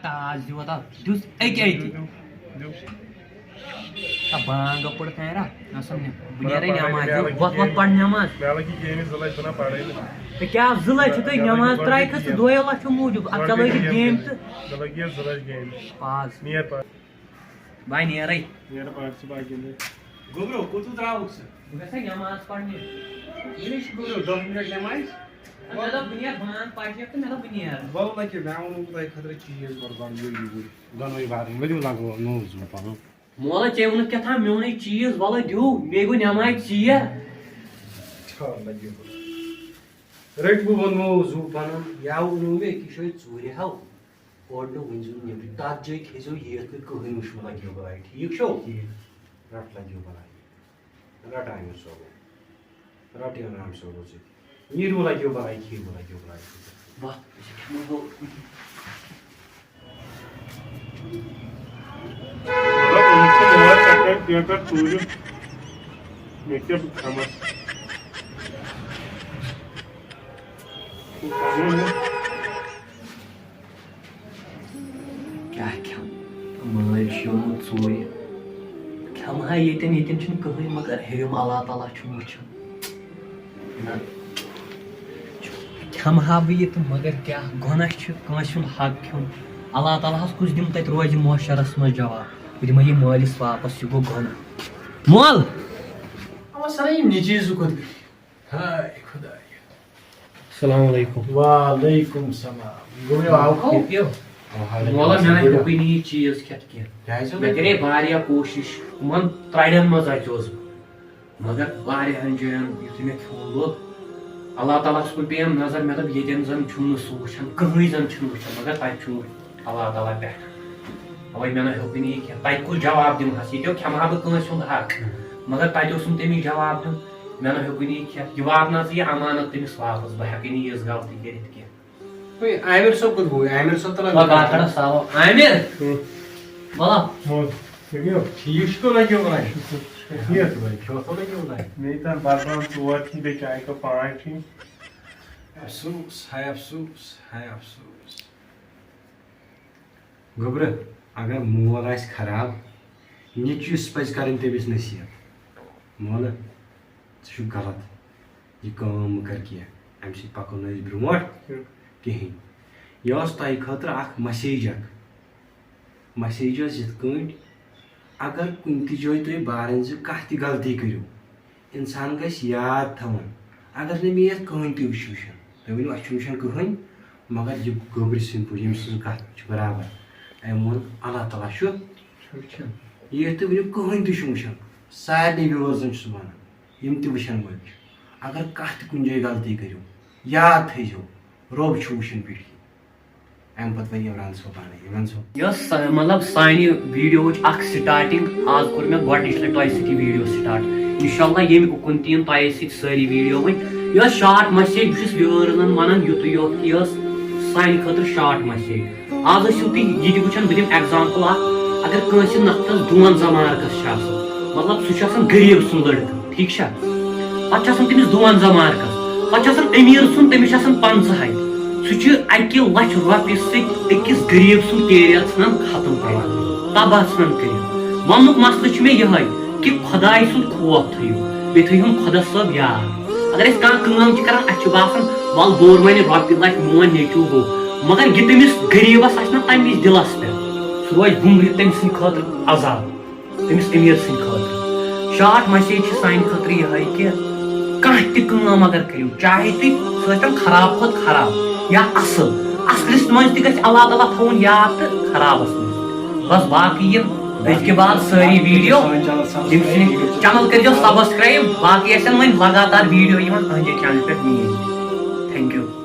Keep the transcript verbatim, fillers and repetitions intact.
تاز دیُت اَتھ، دیُت اَکہِ اَکہِ۔ تا بانگ پٔر خیرا، نسا نہ۔ بہٕ نیرے نماز، وۄتھ وۄتھ پَر نماز۔ مےٚ لگہِ ییٚمہِ زٕ لَچھ بَنان پَرٕنۍ۔ تہٕ کیٛاہ زٕ لَچھ چھِ تۄہہِ نماز ترٛایہِ کھٔژ ژٕ دۄیو لَچھو موٗجوٗب؟ اَتھ چلٲوِتھ گیم تہٕ مےٚ لگہِ یہِ زٕ لَچھ گیم۔ پاز۔ نیر پَر۔ بہٕ نیرے۔ نیر پَر ژٕ بہٕ گِنٛدٕ۔ گوٚبرو، کوٚت ترٛاوُکھ ژٕ؟ بہٕ گژھٕ نماز پَرنہِ۔ یہِ چھِ گوٚبرو دَہ مِنَٹ نمازِ۔ مےٚ دوٚپ بہٕ نیرٕ بانگ پَرنہِ تہٕ مےٚ دوٚپ بہٕ نیرٕ۔ وَلہٕ لَگہِ، مےٚ ووٚنوُ تۄہہِ خٲطرٕ چیٖز گۄڈٕ بَنہٕ یہِ یوٗرۍ۔ دۄنوَے بارٕنۍ ؤلِو لَگو نوٚو زُو پَنُن۔ مولا، ژےٚ ووٚنُتھ کیٛاہ تام میونٕے چیٖز، وَلہٕ دیُو، مےٚ گوٚو نٮ۪ماز ژیر۔ ٹھہر لَگیو۔ رٔٹۍ بہٕ ووٚنمو زُو پَنُن، یا ووٚنمو مےٚ أکِس جایہِ ژوٗرِ ہاو، اورٕ نہٕ ؤنۍ زیو نٮ۪برِ، تَتھ جایہِ کھیٚزیو ییٖتۍ نہٕ کٕہٕنۍ وٕچھُن لَگیو بَلاے، ٹھیٖک چھو؟ ٹھیٖک۔ رَٹ لَگیو بَلاے۔ رَٹ عامر صٲبو۔ رَٹ عامر صٲبو سۭتۍ۔ نیٖرِو لَگیو بَلاے، کھیٚیِو لَگیو بَلاے۔ وَتھ، أسۍ کھٮ۪مو ہُہ۔ مطلب، أمِس چھِ مٲلۍ کَتہِ کَتہِ کینٛہہ کَتھ ژوٗرِ۔ مےٚ کیٛاہ بہٕ کھٮ۪مہٕ؟ بہٕ کھٮ۪مہٕ نہٕ۔ کیٛاہ کھٮ۪مہٕ؟ مٲلۍ چھُ یومُت ژوٗرِ۔ کھٮ۪مہٕ ہا ییٚتٮ۪ن، ییٚتٮ۪ن چھُنہٕ کٕہٕنۍ، مگر ہیٚرِم اللہ تعالیٰ چھُم وٕچھان۔ نہ۔ کھٮ۪مہٕ ہا بہٕ یہِ تہٕ مگر کیٛاہ گۄناہ چھُ کٲنٛسہِ ہُنٛد حق کھیوٚن۔ اللہ تعالیٰ ہَس کُس دِمہٕ تَتہِ روزِ محشرَس منٛز جواب؟ بہٕ دِمہٕ ہا یہِ مٲلِس واپَس، یہِ گوٚو گۄناہ۔ مول! اَما سَنا یِم نیٚچی زٕ کوٚت گٔے؟ ہاے خۄداے۔ السلام علیکم۔ وعلیکم السلام۔ گوٚو یہِ آو کھو؟ یہِ پیوٚو۔ وعلیکم مولا، مےٚ نہ السلام۔ ہیوٚکُے نہٕ یہِ چیٖز کھٮ۪تھ کینٛہہ۔ کیٛازِ؟ مےٚ کَرے واریاہ کوٗشِش، یِمَن ترٛڑٮ۪ن منٛز اَژیوس بہٕ۔ مگر واریاہن جاین یُتھُے مےٚ کھیوٚن لوگ، اللہ تعالیٰ ہَس کُن پیٚیَم نظر، مےٚ دوٚپ، ییٚتٮ۪ن زَن چھُم نہٕ سُہ وٕچھان، کٕہٕنۍ زَن چھُنہٕ وٕچھان، مگر تَتہِ چھُم اللہ تعالیٰ پٮ۪ٹھ۔ اَوَے مےٚ نہ ہیوٚکُے نہٕ یہِ کھٮ۪تھ۔ تَتہِ کُس جواب دِمہٕ ہَس؟ ییٚتہِ کھٮ۪مہٕ ہا بہٕ کٲنٛسہِ ہُنٛد حق، مگر تَتہِ اوسُم تٔمِس جواب دیُن۔ مےٚ نہ ہیوٚکُے نہٕ یہِ کھٮ۪تھ۔ یہِ واتناو ژٕ یہِ اَمانَت تٔمِس واپَس، بہٕ ہٮ۪کَے نہٕ یِژھ غلطی کٔرِتھ کینٛہہ۔ ہے، عامر صٲب کوٚت گوٚو؟ عامر صٲب تَلہ وۄنۍ گژھان۔ کَتھ کَرَس سالو۔ عامر! ہُم۔ وَلہ۔ وَل، کٔرِو۔ ٹھیٖک چھُ، لَگیو وَنان۔ شُکُر۔ ٹھیٖک چھُ وۄنۍ، کھیوٚو تہٕ لَگیو وَنان۔ مےٚ تام بَتہٕ بَتہٕ ژور کھیٚنۍ، بیٚیہِ چاے کَپ پانٛژھ چیٚنۍ۔ افسوس، ہاے افسوس، ہاے افسوس۔ گوٚبرٕ، اگر مول آسہِ خراب، نیٚچوِس پَزِ کَرٕنۍ تٔمِس نصیٖحت۔ مولہٕ، ژٕ چھُکھ غلط۔ یہِ کٲم مہٕ کر کینٛہہ، اَمہِ سۭتۍ پَکو نہٕ أسۍ برونٛٹھ کِہیٖنۍ۔ یہِ ٲس تۄہہِ خٲطرٕ اَکھ message اَکھ۔ Message ٲس یِتھ کٲٹھۍ، اگر کُنہِ تہِ جایہِ تُہۍ بارٕنۍ زِ کانٛہہ تہِ غلطی کٔرِو، اِنسان گژھِ یاد تھاوُن۔ اگر نہٕ مےٚ یَتھ کٕہٕنۍ تہِ وٕچھ وٕچھُن، تُہۍ ؤنِو، اَسہِ چھُنہٕ وٕچھان کٕہٕنۍ، مگر یہِ گوٚبرِ سٕنٛدۍ پٲٹھۍ، ییٚمہِ سٕنٛز کَتھ چھِ برابر۔ أمۍ ووٚن، اللہ تعالیٰ چھُ وٕچھان۔ یہِ تُہۍ ؤنِو، کٕہٕنۍ تہِ چھُنہٕ وٕچھان۔ سارنٕے viewers-ن چھُس بہٕ وَنان، یِم تہِ وٕچھَن وٲلۍ چھِ، اگر کانٛہہ تہِ کُنہِ جایہِ غلطی کٔرِو، یاد تھٲیزیو، رۄب چھُ وٕچھان پیٚٹھی۔ اَمہِ پَتہٕ وَنہِ عمران صٲب پانَے۔ عمران صٲب۔ یۄس، مطلب، سانہِ video-وٕچ اَکھ starting، آز کوٚر مےٚ گۄڈٕنِچ لَٹہِ تۄہہِ سۭتۍ یہِ video start۔ اِنشاءاللہ ییٚمہِ اُکُن تہِ یِن تۄہہِ سۭتۍ سٲری video وۄنۍ۔ یۄس short message بہٕ چھُس viewers-ن وَنان، یُتُے یوت یہِ ٲس سانہِ خٲطرٕ short message۔ آز ٲسِو تُہۍ یہِ تہِ وٕچھان، بہٕ دِمہٕ example اَکھ، اگر کٲنٛسہِ نفرَس دُوَنزاہ marks چھِ آسان، مطلب، سُہ چھُ آسان غریٖب سُنٛد لٔڑکہٕ، ٹھیٖک چھا؟ پَتہٕ چھِ آسان تٔمِس دُوَنزاہ marks، پَتہٕ چھِ آسان أمیٖر سُنٛد، تٔمِس چھِ آسان پنٛژاہَے۔ سُہ چھُ اَکہِ لَچھِ رۄپیہِ سۭتۍ أکِس غریٖب سُنٛد career ژھٕنان ختم کٔرِتھ، تباہ ژھٕنان کٔرِتھ۔ وَننُک مسلہٕ چھُ مےٚ یِہوٚے کہِ خۄداے سُنٛد خوف تھٲیِو، بیٚیہِ تھٲیہُن خۄدا صٲب یاد۔ اگر أسۍ کانٛہہ کٲم چھِ کَران، اَسہِ چھُ باسان، وَلہٕ بوٚر وۄنۍ رۄپیہِ لَچھ، میون نیٚچوٗ گوٚو، مگر یہِ تٔمِس غریٖبَس آسہِ نہ تَمہِ وِزِ دِلَس پٮ۪ٹھ، سُہ روزِ گُمرِ تٔمۍ سٕنٛدِ خٲطرٕ عذاب۔ تٔمِس أمیٖر سٕنٛدِ خٲطرٕ۔ Short message چھِ سانہِ خٲطرٕ یِہوٚے کہِ کانٛہہ تہِ کٲم اگر کٔرِو، چاہے تُہۍ سُہ ٲسۍتَن خراب کھۄتہٕ خراب یا اَصٕل، اَصلِس منٛز تہِ گژھِ اللہ تعالیٰ تھاوُن یاد تہٕ خرابَس منٛز۔ بَس باقٕے یِم أزکہِ بعد سٲری video، یِم چھِ channel کٔرۍزیو subscribe، باقٕے آسَن وۄنۍ لگاتار video یِوان أہٕنٛدِ channel پٮ۪ٹھ میٛٲنۍ۔ Thank you۔